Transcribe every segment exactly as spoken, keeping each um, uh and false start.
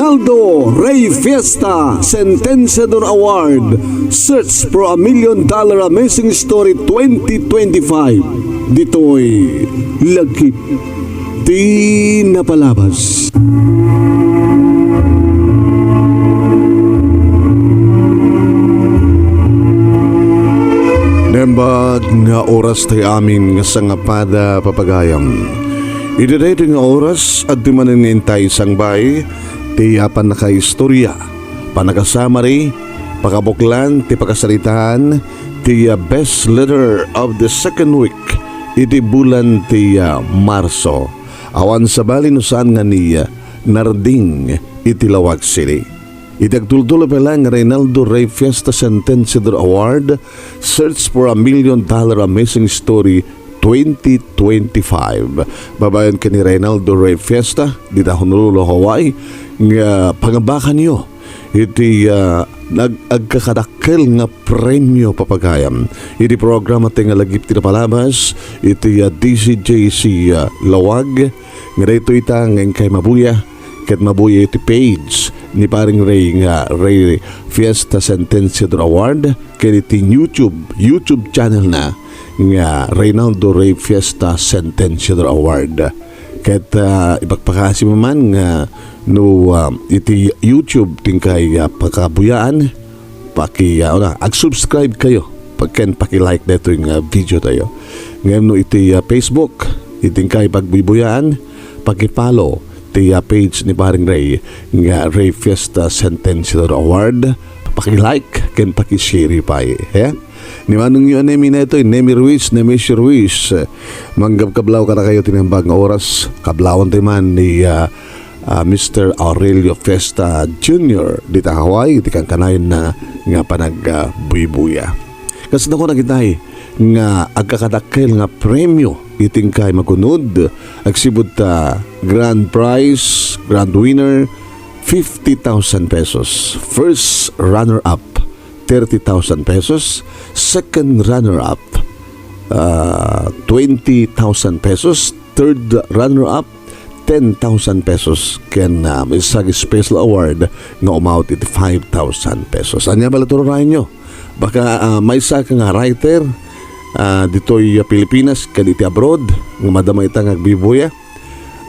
Aldo Rey Fiesta Sentenciador Award, Search for a Million Dollar Amazing Story twenty twenty-five. Ditoy Lagip ti Napalabas. Naimbag nga oras ti amin nga sangapada, papagayam. Iti daytoy nga oras, adda manen nga intay sangbay ti, ah, pannakaistorya, pannakasummary, pakabuklan ti pakasaritaan ti, ah, best letter of the second week iti bulan ti, ah, Marso. Awan sabali no saan nga ni, ah, Narding iti Laoag City. Iti agtultuloy pay laeng nga Reynaldo Rey Fiesta Sentenciador Award, Search for a Million Dollar Amazing Story twenty twenty-five. Babaen ken ni Reynaldo Rey Fiesta, dita Honolulu, Hawaii, nga pangabakanyo iti, ah, nag-, agkakadakkel nga premio, papagayam. Iti programa ti nga Lagip ti Napalabas, iti, ah, D C J C, ah, Laoag, nga daytoy ita nga inkay mabuya, ket mabuya iti page ni Paring Rey nga Rey Fiesta Sentenciador Award, ken iti YouTube, YouTube channel na nga Reynaldo Rey Fiesta Sentenciador Award. Ket, ah, ipakpakaasim man nga no, ah, iti YouTube ti inkay, ah, pakabuyaan, paki, ah, una, ag-subscribe kayo, pag-, ken paki-like daytoy nga video tayo. Ngem no iti, ah, Facebook, iti inkay pagbuybuyaan, paki-follow ti, ah, page ni Paring Rey nga Rey Fiesta Sentenciador Award. Paki-like ken paki-share pay, he? Ni manongyo a Nemi daytoy, Nemi Ruiz, Nemesio Ruiz. Manggabkablaw kadakayo ti naimbag nga oras. Kablawan ti man ni, ah, ah, Mister Aurelio Fiesta Junior dita Hawaii, iti kankanayon na nga panag, ah, buybuya. Kasano ko nakitay nga agkakadakkel nga premio iti inkay magunod, agsipud ta grand prize, grand winner, fifty thousand pesos. First runner-up, thirty thousand pesos. Second runner-up, ah, twenty thousand pesos. Third runner-up, ten thousand pesos. Ken, ah, maysa nga special award nga umawat iti five thousand pesos. Ania bala ti ururayenyo? Baka, ah, maysa ka nga writer, ah, ditoy, ah, Pilipinas, ken iti abroad, nga madama ita nga agbuybuya.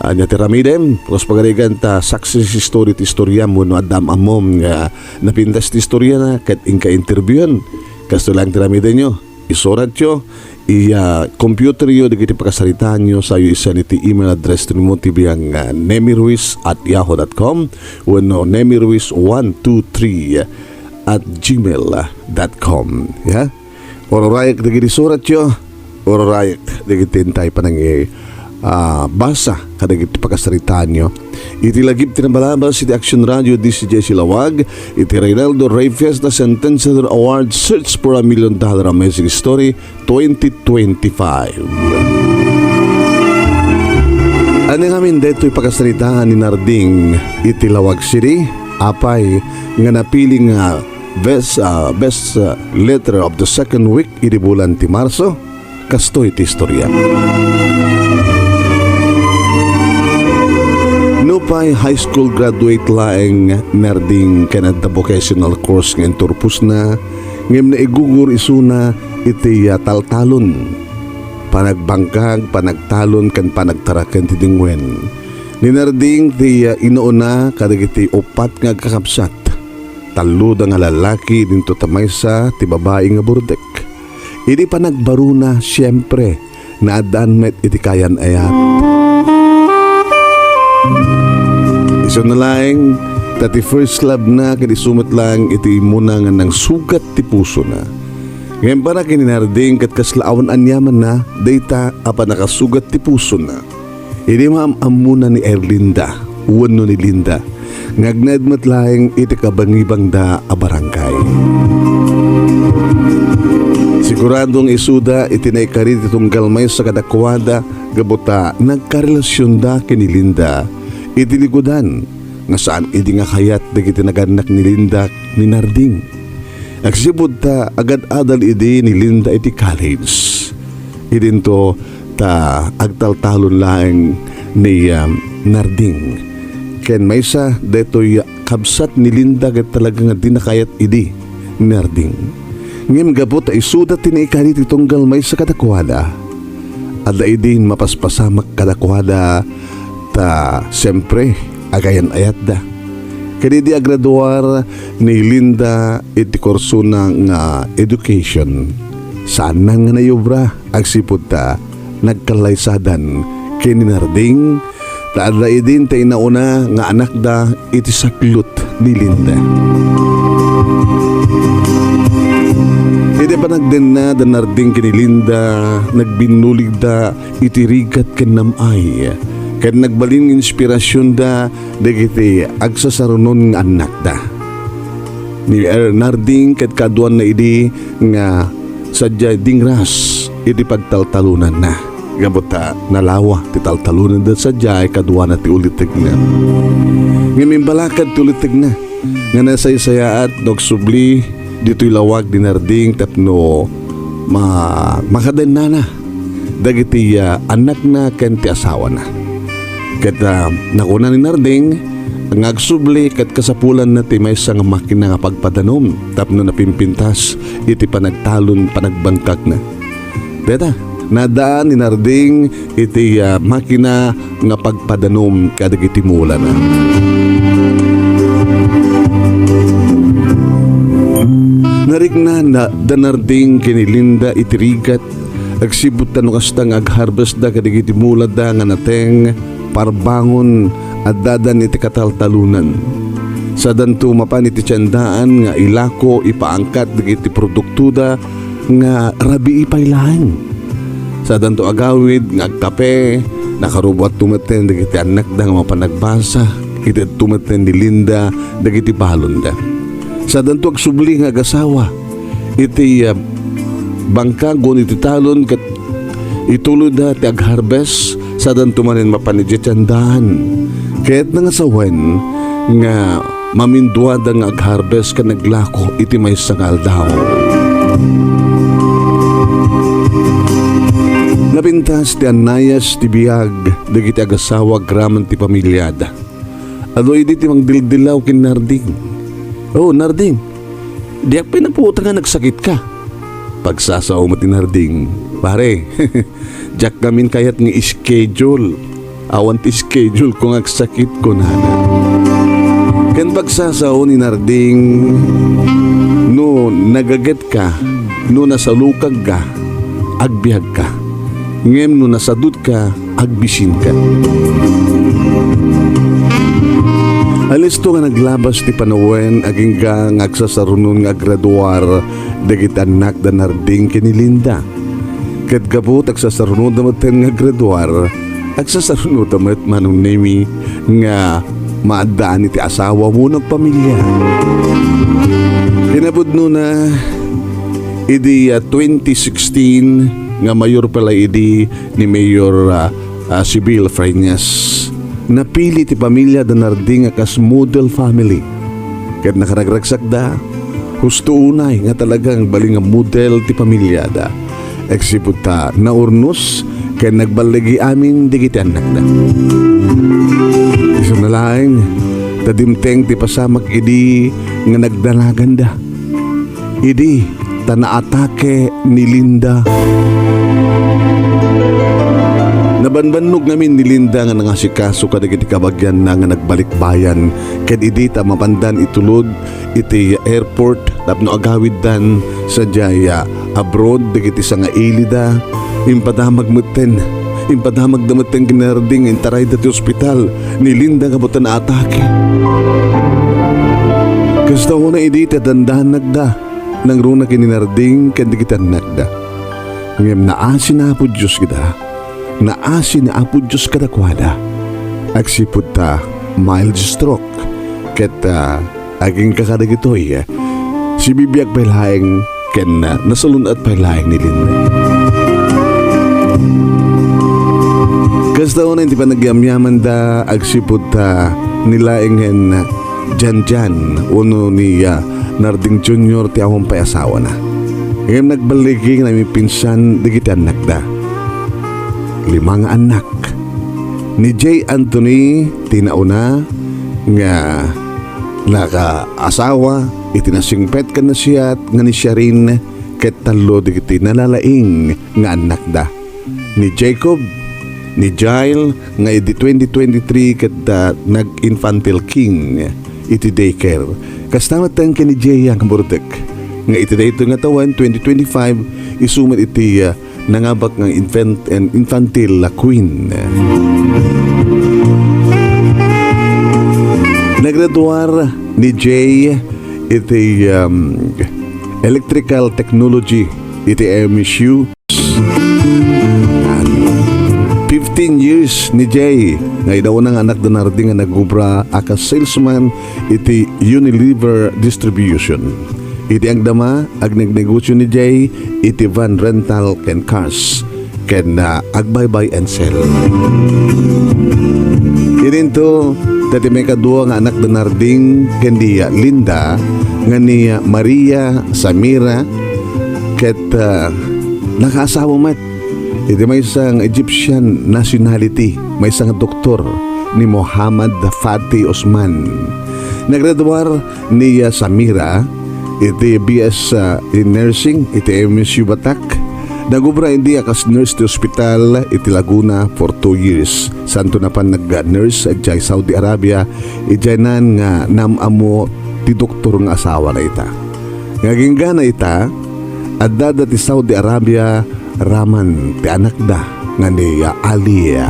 Ania ti aramidem? Kas pagarigan ta success story ti istoriam wenno adda am-ammom nga napintas ti istoriana ket inka interviewan. Kastoy laeng ti aramidenyo. Isuratyo, iya-computeryo dagiti pakasaritaanyo, sayo isend iti email address ti Nemo T V nga nemiruiz at yahoo dot com wenno nemiruiz one two three at gmail dot com. Ya? Ururayek dagiti suratyo, ururayek dagiti intay panangi-, ah, basa kadagiti pakasaritaanyo. Iti Lagip ti Napalabas iti Action Radio, D C J C Laoag, iti Reynaldo Rey Fiesta Sentenciador Award, Search for a Million Dollar Amazing Story twenty twenty-five. Ania ngamin daytoy pakasaritaan ni Narding iti Laoag City? Apay nga napili nga best, ah, best, ah, letter of the second week idi bulan ti Marso? Kastoy ti istorya. Nupay high school graduate laeng ni Narding ken adda vocational course nga inturposna, ngem naigugur isuna iti, ah, taltalon, panagbangkag, panagtalon, ken panagtaraken ti dingwen. Ni Narding ti, ah, inuuna kadagiti uppat nga agkakabsat. Talloda nga lallaki dinto ta maysa ti babai nga burdek. Idi panagbaruna, siempre, naaddaan met iti kayan-ayat. Isuna laeng, ta ti first love na, ket isu met laeng iti immuna nga nangsugat ti pusona. Ngem para ken ni Narding, ket kasla awan aniamanna, dayta a pannakasugat ti pusona. Idi maam-ammona ni Erlinda wenno ni Linda, nga agnaed met laeng iti kabangibangda a barangay. Sigurado nga isuda iti naikari ti tunggal maysa kadakuada gapu ta nagkarelasionda ken ni Linda iti likudan nga saan idi nga kayat dagiti nagannak ni Linda ni Narding. Agsipud ta agad-adal idi ni Linda iti college. Idinto ta agtaltalon laeng ni, um, Narding ken maysa daytoy kabsat ni Linda ket talaga nga dina kayat idi ni Narding. Ngem gapu ta isuda ti naikari ti tunggal maysa kadakuada, adda idin mapaspasamak kadakuada ta siempre, agayan-ayatda. Ken idi agraduar ni Linda iti kursona nga education, saannan nga naiobra agsipud ta nagkallaysadan ken ni Narding, ta adda idin ti inauna nga anakda iti saklot ni Linda. Iti panagdenna da Narding ken ni Linda, nagbinnuligda iti rigat ken nam-ay, ket nagbalin nga inspirasionda dagiti agsasarunon nga annakda. Ni Er-, Narding ket kaduanna idi nga sadiay dingras iti pagtaltalonanna. Gapu ta nalawa ti taltalonanda sadiay kaduana ti ulitegna. Ngem imbalakad ti ulitegna nga nasaysayaat no agsubli ditoy lawag ni Narding tapno ma-, makadennana dagiti, ah, annakna ken ti asawana. Ket, ah, nakuna ni Narding nga agsubli ket kasapulanna ti maysa nga makina nga pagpadanum tapno napimpintas iti panagtalon panagbangkagna. Dayta, nadaan ni Narding iti, ah, makina nga pagpadanum kadagiti mulana. Narikna na, da Narding ken ni Linda iti rigat, agsipud ta no kasta nga agharvestda kadagiti mulada nga nateng, parbangon, addadan iti kataltalonan. Sadanto mapan iti tiendaan nga ilako, ipaangkat dagiti produktoda nga rabii pay laeng. Sadanto agawid nga agkape, nakaruboatto metten dagiti annakda nga mapan agbasa, ket adto metten ni Linda dagiti balonda. Sadanto agsubli nga agasawa iti, ah, bangkag wenno iti talon ket ituloyda ti agharvest, sadanto manen mapan idiay tiendaan. Ket nangasawen nga maminduada nga agharvest ken aglako iti maysa nga aldaw. Napintas ti annayas ti biag dagiti agasawa agraman ti pamiliada. Adu idi ti mangdildilaw ken Narding. "Oh, Narding, diak pay napuota nga nagsakitka." Pagsasao met ni Narding. "Pare, diak ngamin kayat nga schedule. Awan ti schedule ko nga agsakit," kunana. Ken pagsasao ni Narding, "No nagagetka, no nasalukagka, agbiagka. Ngem no nasadutka, agbisinka." Alisto nga naglabas ti panawen, agingga nga agsasarunon nga agraduar dagiti annak da Narding ken ni Linda. Ket gapu ta agsasarunoda metten nga agraduar, agsasarunoda met Manong Nemi nga maaddaan iti asawa wenno agpamilia. Kinapudnona, idi, ah, twenty sixteen nga mayor pay la idi ni Mayor, ah, ah, Sibyl Freñas, napili ti pamilia da Narding a kas model family. Ket nakaragragsakda, husto unay nga talagang bali nga model ti pamiliada. Agsipud ta naurnos ken nagballigi amin dagiti annakda. Isu na laeng ta dimteng ti pasamak idi nga nagdanaganda. Idi ta naatake ni Linda. Nabanbannog ngamin ni Linda nga nangasikaso kadagiti kabagianna nga nagbalikbayan, ken idi ta mapandan itulod iti airport tapno agawiddan sadiay, ah, abroad dagiti sangailida. Impadamag metten, impadamagda metten ken ni Narding nga intarayda ti ospital ni Linda gapu ta naatake. Kasta unay idi ti dandanagda, nangruna ken ni Narding ken dagiti annakda. Ngem naasi ni Apo Dios ida. Naasi ni Apo Dios kadakuada. Agsipud ta mild stroke ket, ah, agingga kadagitoy, sibibiag pay laeng ken, ah, nasalun-at pay laeng ni Linda. Kasta unay ti panagyamyamanda agsipud ta ni laengen Janjan wenno ni, ah, Narding Junior ti awan pay asawana. Ngem nagballigi nga namipinsan dagiti annakda. Lima nga annak. Ni Jay Anthony ti nauna, nga nakaasawa iti nasingpet ken nasiat nga ni Sharin ket tallo dagiti nalalaing nga annakda, ni Jacob, ni Jael, nga idi twenty twenty-three ket, ah, nag-infantile king iti daycare. Kasta met ken ni Jay nga burdek nga iti daytoy nga tawen, twenty twenty-five, isu met iti, ah, nangabak nga infant-, and infantile queen. Naggraduar ni Jay iti, um, electrical technology iti M S U. Fifteen years ni Jay nga inauna nga anak da Narding nga nagubra a kas salesman iti Unilever Distribution. Iti agdama, agnegnegosyo ni Jay iti van rental ken cars ken, ah, agbuy-buy and sell. Idinto, dati maikadua nga anak da Narding ken ni, ah, Linda nga ni, ah, Maria Samira ket, ah, nakaasawa met iti maysa nga Egyptian nationality, maysa nga doktor ni Muhammad Fatih Osman. Naggraduar ni, ah, Samira iti B S, ah, in Nursing iti M S U Batak. Nagubra idi a kas nurse ti ospital iti Laguna for two years. Santo napan nag-nurse idiay Saudi Arabia, idiay nan nga naam-ammo ti doktor nga asawa na ita. Nga agingga na ita, adda da ti Saudi Arabia raman ti anakda nga ni Alia.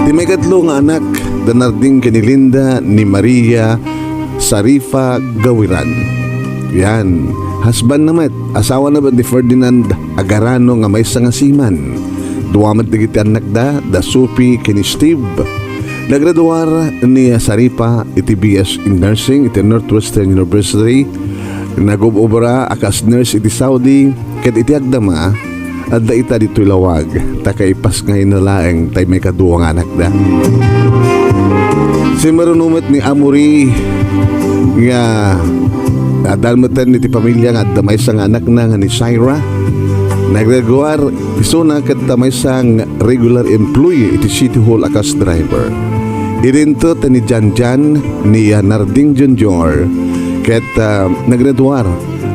Ti maikatlo nga anak da Narding ken ni Linda ni Maria Sarifa Gawiran. Yan, husband na met, asawa na met ni Ferdinand Agarano nga maysa nga seaman. Dua met dagiti annakda, da Sophie ken ni Steve. Naggraduar ni Sarifa iti B S in Nursing iti Northwestern University. Nagub-obra a kas nurse iti Saudi, ket iti agdama, adda ita ditoy lawag, ta kaipasngayna laeng tay maikadua nga anakda. Simmaruno met ni Amory nga adda met iti pamilya nga adda maysa nga anakna nga ni Shaira. Naggraduar isuna ket maysa nga regular employee iti City Hall a kas driver. Idinto ta ni Janjan ni, ah, Narding Junior ket, ah, naggraduar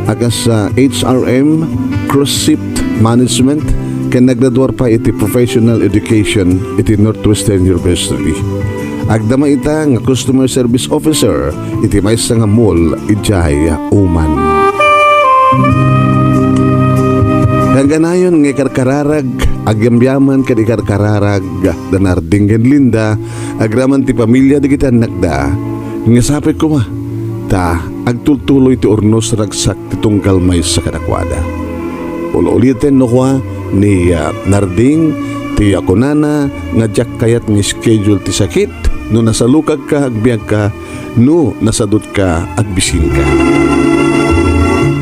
a kas, ah, H R M, cruise ship management, ken naggraduar pay iti professional education iti Northwestern University. Agdama ita nga customer service officer iti maysa nga mall idiay Oman. Hanggang nayon nga ikarkararag, agyamyaman ken ikarkararag da Narding ken Linda, agraman ti pamilya dagiti annakda, nga sapay koma ta agtultuloy ti urnos ragsak ti tunggal maysa kadakuada. Ul-uliten no kua ni, ah, Narding ti, ah, kunana nga diak kayat nga schedule ti sakit no nasalukagka agbiagka, no nasadutka agbisinka.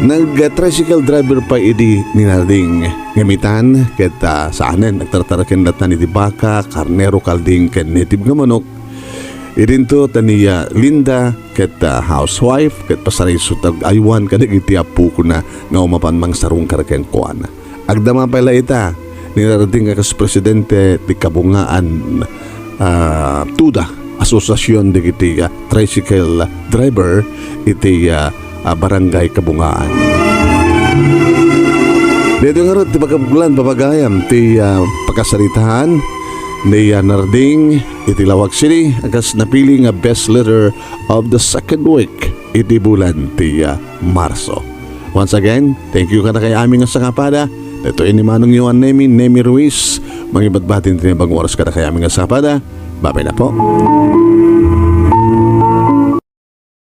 Nag-tricycle driver pay idi ni Narding. Ngem itan ket, ah, saanen, nagtartaraken latta iti baka, karnero, kalding, ken native nga manok. Idinto ta ni, ah, Linda ket, ah, housewife ket pasarayso ti ag-aywan kadagiti apokona nga umapan mangsarungkar kenkuana. Agdama pay la ita ni Narding a kas presidente ti Kabungaan, ah, TUDA, Asosiasyon dagiti, ah, Tricycle Driver iti, ah, ah, Barangay Kabungaan. Daytoy ngarud ti pagkabuglan, papagayam ti, ah, pakasaritaan ni, ah, Narding iti Laoag City a kas napili nga best leader of the second week iti bulan ti, ah, Marso. Once again, thank you kadakayo amin nga sangapada. Daytoy ni manongyo a Nemi, Nemi Ruiz. Mangibadbati ti naimbag nga oras kadakayo amin nga sangapada. Babay na po.